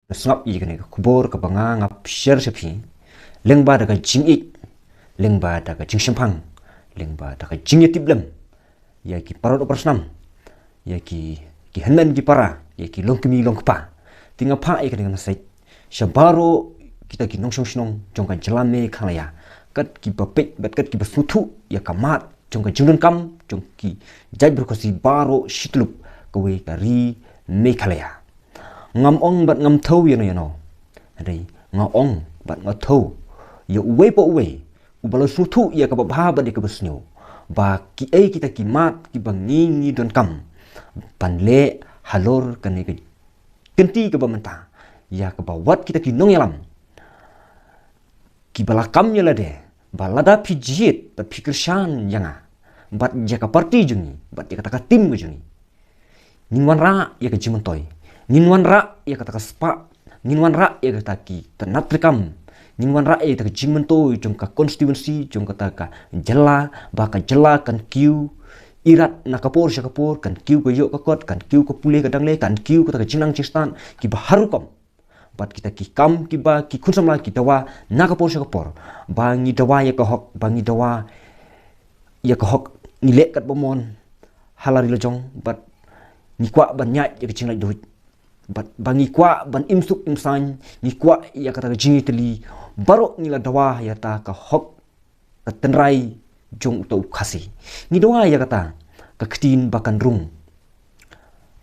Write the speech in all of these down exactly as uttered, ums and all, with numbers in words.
Sngap ïa kane ka khubor kaba nga nga share sha phi. Lyngba da ka jingïeit, lyngba da ka jingshemphang, lyngba da ka jingïatiplem ïa ki paralok parasnam, ïa ki, ki hynmen ki para, ïa ki longkmie longkpa. Te nga phah ïa kane ka message sha baroh kita ki nongshong shnong jong ka jylla Meghalaya, kat kiba peit bad kat kiba sngewthuh ïa ka mat jong ka jingdonkam jong ki jaitbynriew Khasi baroh shityllup kawei ka ri Meghalaya. Ngam ong bad ngam thew ïano ïano. Hynrei nga ong bad nga thew ïa uwei pa uwei uba la sngewthuh ïa kaba bha bad ïa kaba sniew, ba kiei kita ki mat kiba ngi ngi donkam ban leh halor kane ka kynti kaba mynta, ïa kaba wat kita ki nongïalam kiba la kam ïa lade ba lada phi jied bad phi kyrshan ïa nga bad ïa ka parti jong ngi bad ïa kata ka tim ka jong ngi, ngin wanrah ïa ka jingmyntoi, ngin wanrah ïa kata ka spah, ngin wanrah ïa kata ki tnat treikam, ngin wanrah ïa kata ka jingmyntoi jong ka constituency, jong kata ka jylla, ba ka jylla kan kiew irat na ka por sha ka por, kan kiew ka ïoh ka kot, kan kiew ka pule ka dangle, kan kiew kata ka jingnang jingstad kiba har rukom. Bad kita ki kam kiba ki khun samla ki dawa na ka por sha ka por, ba ngi dawa ïa ka hok, ba ngi dawa ïa ka hok, ngi leh katba mon ha la ri la jong, bad ngi kwah ban ïaid ïa ka jinglaitluid, bad ba ngi kwah ban im suk im saiñ, ngi kwah ïa kata ka jingïatylli. Baroh ngi la dawa ïa kata ka hok, ka tynrai jong uta u Khasi. Ngi dawa ïa kata ka ktien ba kan rung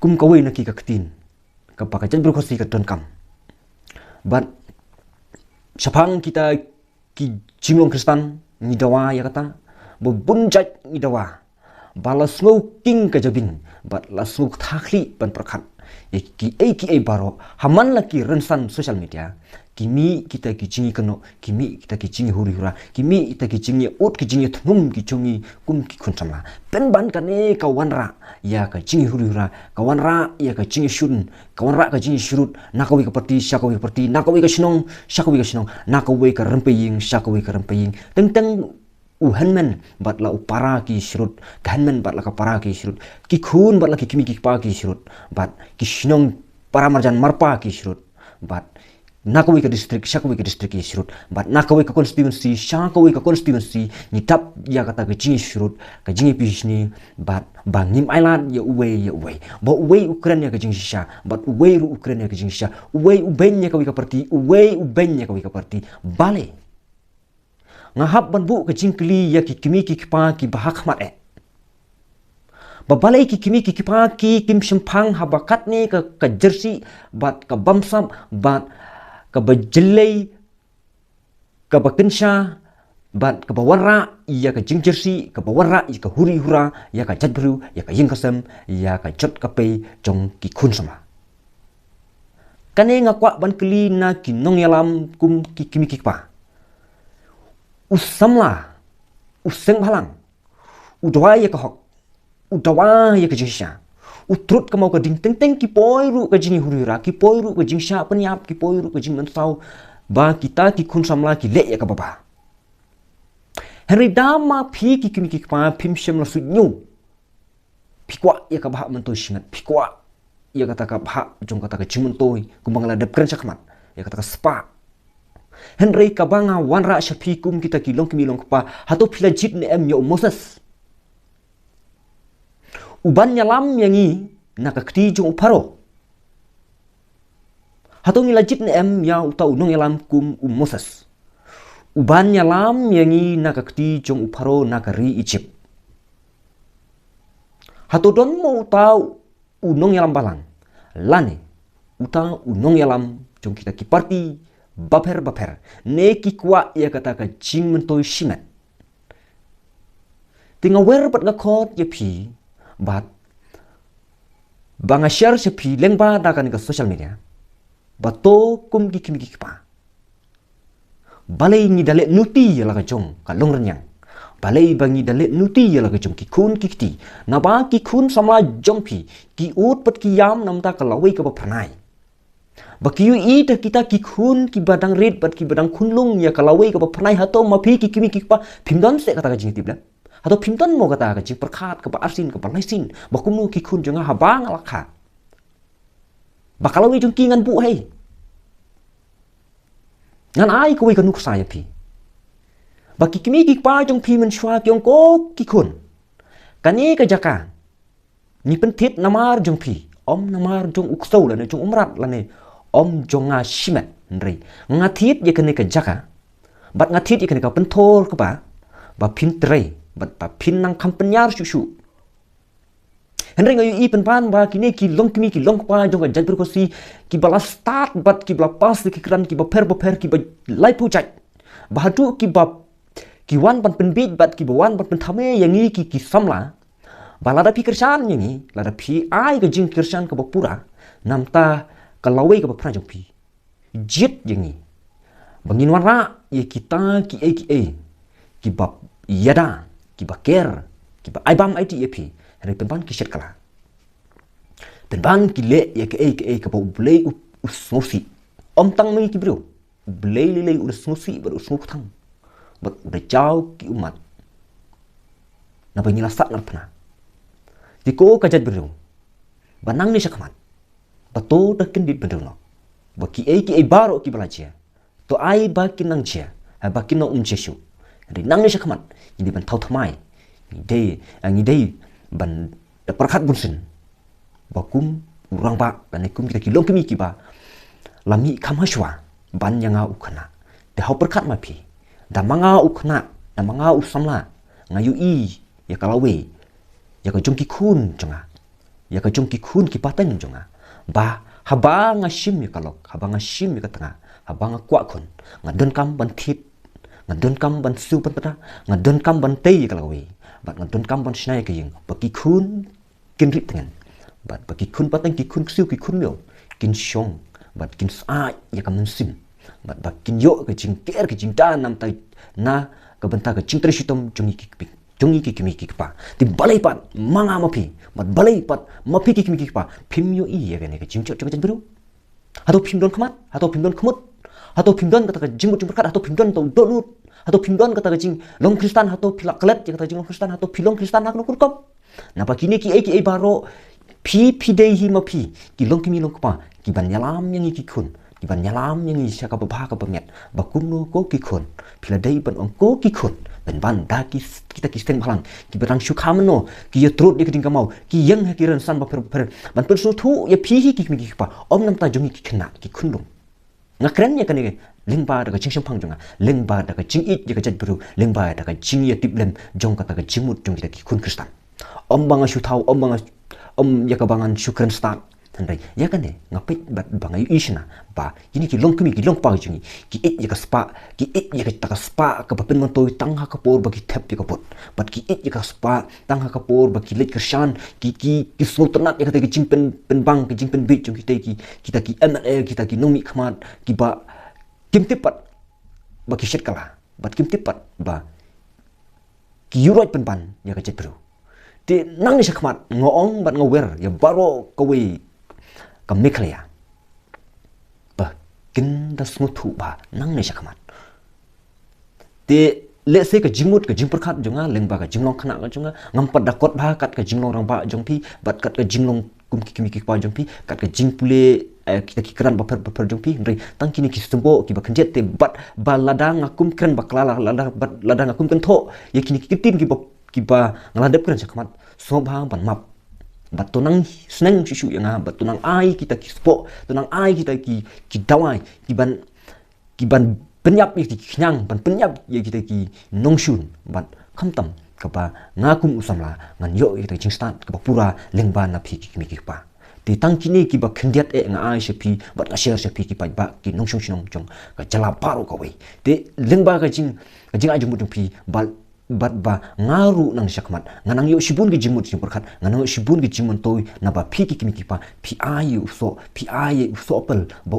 kum kawei na ki ka ktien kaba ka jaitbynriew Khasi ka donkam. Bad shaphang kita ki jinglong Khristan ngi dawa ïa kata, ba bun jait ngi dawa, ba la sngew king ka jabieng bad la sngew ktha khlieh ban pyrkhat ïa kiei kiei baroh. Ha man la ki rynsan social media, ki mih kita ki jingïakynnoh, ki mih kita ki jingïahuri hura, ki mih kita ki jingïaud, ki jingïathnum ki jong ngi kum ki khun samla. Pynban kane ka wanrah ïa ka jingïahuri hura, ka wanrah ïa ka jingïashun, ka wanrah ka jingïashrut na kawei ka parti sha kawei ka parti, na kawei ka shnong sha kawei ka shnong, na kawei ka rympei ïing sha kawei ka rympei ïing. Teng teng u hynmen bad la u para ki shrut, ka hynmen bad la ka para ki shrut, ki khun bad la ki kmie ki kpa ki shrut, bad ki shnong para marjan marpa ki shrut, bad na kawei ka district sha kawei ka district ki shrut, bad na kawei ka constituency sha kawei ka constituency. Ngi dap ïa kata ka jingïashrut, ka jingïapishni, bad ba ngim ailad ïa uwei ïa uwei, ba uwei u kren ïa ka jingshisha bad uwei ruh u kren ïa ka jingshisha, uwei u beiñ ïa kawei ka parti, uwei u beiñ ïa kawei ka parti. Balei? Nga hap ban buh ka jingkylli ïa ki kmie ki kpa kiba ha khmat eh, ba balei ki kmie ki kpa ki kim shemphang haba katne ka, ka jyrsieh bad ka bamsap bad kaba jyllei, kaba kynsha bad kaba wanrah ïa ka jingjyrsieh, kaba wanrah ïa ka huri hura ïa ka jaitbynriew, ïa ka ïing ka sem, ïa ka jot ka pei jong ki khun samla. Kane nga kwah ban kylli na ki nongïalam kum ki kmie ki kpa. U samla, u seng bhalang, u dawa ïa ka hok, u dawa ïa ka jingshisha, u trud kamau ka ding. Teng teng ki poi ruh ka jingïahuri hura, ki poi ruh ka jingshah pynïap, ki poi ruh ka jingmynsaw, ba kita ki khun samla ki leh ïa kaba bha. Hynrei da ma phi ki kmie ki kpa phim shym la suidñiew, phi kwah ïa ka bhah myntoi shimet, phi kwah ïa kata ka bhah jong kata ka jingmyntoi, kumba nga la dep kren shakhmat, ïa kata ka spah. Hynrei kaba nga wanrah sha phi kum kita ki longkmie longkpa, hato phi la jied ne em ïa u Moses uban ïalam ïa ngi na ka kti jong u Pharaoh? Hato ngi la jied ne em ïa uta u nongïalam kum u Moses uban ïalam ïa ngi na ka kti jong u Pharaoh na ka ri Egypt? Hato don mo uta u nongïalam balang, lane uta u nongïalam jong kita ki parti bapher bapher, ne ki kwah ïa kata ka jingmyntoi shimet? Te nga wer bad nga khot ïa phi, bad ba nga share sha phi lyngba da kane ka social media, ba to kum ki kmie ki kpa, balei ngi da leh nuti ïa la ka jong ka longrynïeng? Balei ba ngi da leh nuti ïa la ka jong ki khun ki kti? Naba ki khun samla jong phi ki ud bad ki ïam namar ka lawei kaba phyrnai. Ba ki ïohi da kita ki khun kiba dang rit bad kiba dang khunlung ïa ka lawei kaba phyrnai. Hato ma phi ki kmie ki kpa phim don seh kata ka jingïatiplem? Hato phim don mo kata ka jingpyrkhat kaba arsien kaba laisien, ba kumno ki khun jong nga haba nga la kha, ba ka lawei jong ki ngan buh hei? Ngan ai kawei ka nuksa ïa phi. Ba ki kmie ki kpa jong phi mynshuwa ki ong ko ki khun, kane ka jaka ngi pynthied namar jong phi, ym namar jong u ksew lane jong u mrad lane ym jong nga shimet, hynrei nga thied ïa kane ka jaka bad nga thied ïa kane ka pynthor kpa ba phin trei bad ba phin nang kham pynïar shuh shuh. Hynrei nga ïohi pynban ba kine ki longkmie ki longkpa jong ka jaitbynriew Khasi kiba la stad bad kiba la pass ïa ki kyrdan kiba pher ba pher kiba laiphew jait, ba haduh kiba ki wan ban pynbiej bad kiba wan ban pynthame ïa ngi ki, ki samla. Ba lada phi kyrshan ïa ngi, lada phi ai ka jingkyrshan kaba pura, namta ka lawei kaba phra jong phi, jied ïa ngi ba ngin wanrah ïa kita kiei kiei kiba ïada, kiba ker, kiba ai bam ai tih ïa phi. Hynrei pynban ki shet kylla, pynban ki leh ïa kiei kiei kaba U Blei u, u sngewsih. Ym tang ma ngi ki briew, U Blei lei lei u da sngewsih bad u sngewthuh bad u da jaw ki ummat. Naba ngi la sah ngarphna. Te ko ka jaitbynriew, ba nangne shakhmat, ba to da kyndit bynriew noh, ba kiei kiei baroh kiba la jia, to ai ba kin nang jia, ai ba kin nang ym jia shuh. Hynrei nangne shakhmat ngi dei ban thaw thymmai, ngi dei, eh, ngi dei ban da pyrkhat bunsien ba kum u rangbah lane kum kita ki longkmie kiba la mih kham hashwa ban ïa nga u khynnah. Te hap pyrkhat ma phi, da ma nga u khynnah, da ma nga u samla, nga ïohi ïa ka lawei ïa ka jong ki khun jong nga, ïa ka jong ki khun ki pateng jong nga, ba haba nga shim ïa ka lok, haba nga shim ïa ka tnga, haba nga kwah khun, nga donkam ban thied, nga donkam ban siew ban pata, nga donkam ban tei ïa ka lawei bad nga donkam ban shna ïa ka ïing ba ki khun kin rit tngen bad ba ki khun pateng, ki khun ksiew, ki khun miaw kin shong bad kin sah ïa ka mynsiem bad ba kin ïoh ka jingker ka jingda namta na ka bynta ka jingtrei shitom jong ngi ki kmie, jong ngi ki kmie ki kpa. Te balei pat ma nga ma phi bad balei pat ma phi ki kmie ki kpa phim ïohi ïa kane ka jingjot jong ka jaitbynriew? Hato phim don khmat? Hato phim don khmut? Hato phim don kata ka jingmut jingpyrkhat? Hato phim don tang dohnud? Hato phim don kata ka jinglong Khristan? Hato phi la klet ïa kata ka jinglong Khristan? Hato phi long Khristan ha kano ka rukom? Naba kine kiei kiei baroh phi, phi dei hi ma phi ki longkmie longkpa kiban ïalam ïa ngi ki khun, kiban ïalam ïa ngi sha kaba bha kaba miat. Ba kumno ko ki khun, phi la dei ban ong ko ki khun, pynban da ki, kita ki seng bhalang kiba dang shu kha mynno, ki ïatrud ïa ka jingkynmaw, ki ïeng ha ki rynsan bapher bapher ban pynsngewthuh ïa phi hi ki kmie ki kpa, ym namta jong ngi ki khynnah ki khunlung. Nga kren ïa kane lyngba da ka jingshemphang jong nga, lyngba da ka jingïeit ïa ka jaitbynriew, lyngba da ka jingïatiplem jong kata ka jingmut jong kita ki khun Khristan. Ym ba nga shu thaw, ym ba nga, ym ïa kaba ngan shu kren stad. Hynrei ïa kane nga peit bad ba nga ïohi shynna ba kine ki longkmie ki longkpa jong ngi ki ïeit ïa ka spah, ki ïeit ïa kata ka spah kaba pynmyntoi tang ha ka por ba ki thep ïa ka vote. Bad ki ïeit ïa ka spah tang ha ka por ba ki leit kyrshan, ki, ki, ki sngewtynnat ïa kata ka jingpyn, pynbang, ka jingpynbiej jong kita ki, kita ki M L A, kita ki nongmihkhmat kiba kim tip pat ba ki shet kylla bad kim tip pat ba ki ïuhroit pynban ïa ka jaitbynriew. Te nangne shakhmat nga ong bad nga wer ïa baroh kawei ka Meghalaya ba kin da sngewthuh bha nangne shakhmat. Te lehse ka jingmut ka jingpyrkhat jong nga lyngba ka jinglong khynnah ka jong nga, ngam pat da kot bha kat ka jinglong rangbah jong phi bad kat ka jinglong kum ki kmie ki kpa jong phi, kat ka jingpule, eh, kita ki kyrdan bapher bapher jong phi, hynrei tang kine ki symboh kiba khyndiat te bad ba lada nga kum kren bakla, lada, bad lada nga kum kynthoh ïa kine ki ktien kiba, kiba nga la dep kren shakhmat, sngewbha ban map. Bad to nang sneng shuh shuh ïa nga, bad to nang ai kita ki symboh, to nang ai kita ki, ki dawai kiban, kiban pynïap ïa kita ki khñiang, ban pynïap ïa kita ki nongshun, bad khamtam kaba nga kum u samla ngan ïoh ïa kita ki jingstad kaba pura lyngba na phi ki kmie ki kpa. Te tang kine kiba khyndiat eh nga ai sha phi bad nga share sha phi ki paidbah ki nongshong shnong jong ka jylla baroh kawei. Te lyngba ka jing, ka jingai jingmut jong phi bad, bad ba nga ruh nangne shakhmat nga nang ïoh shibun ki jingmut jingpyrkhat, nga nang ïoh shibun ki jingmyntoi naba phi ki kmie ki kpa, phi ai ïa u soh, phi ai ïa u soh apple ba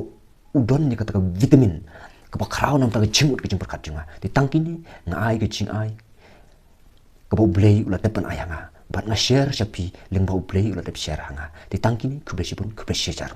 u don ïa kata ka vitamin kaba khraw namta ka jingmut ka jingpyrkhat jong nga. Te tang kine nga ai ka jingai kaba U Blei u la dep ban ai ha nga bad nga share sha phi lyngba U Blei u la dep share ha nga. Te tang kine khublei shibun, khublei shihajar.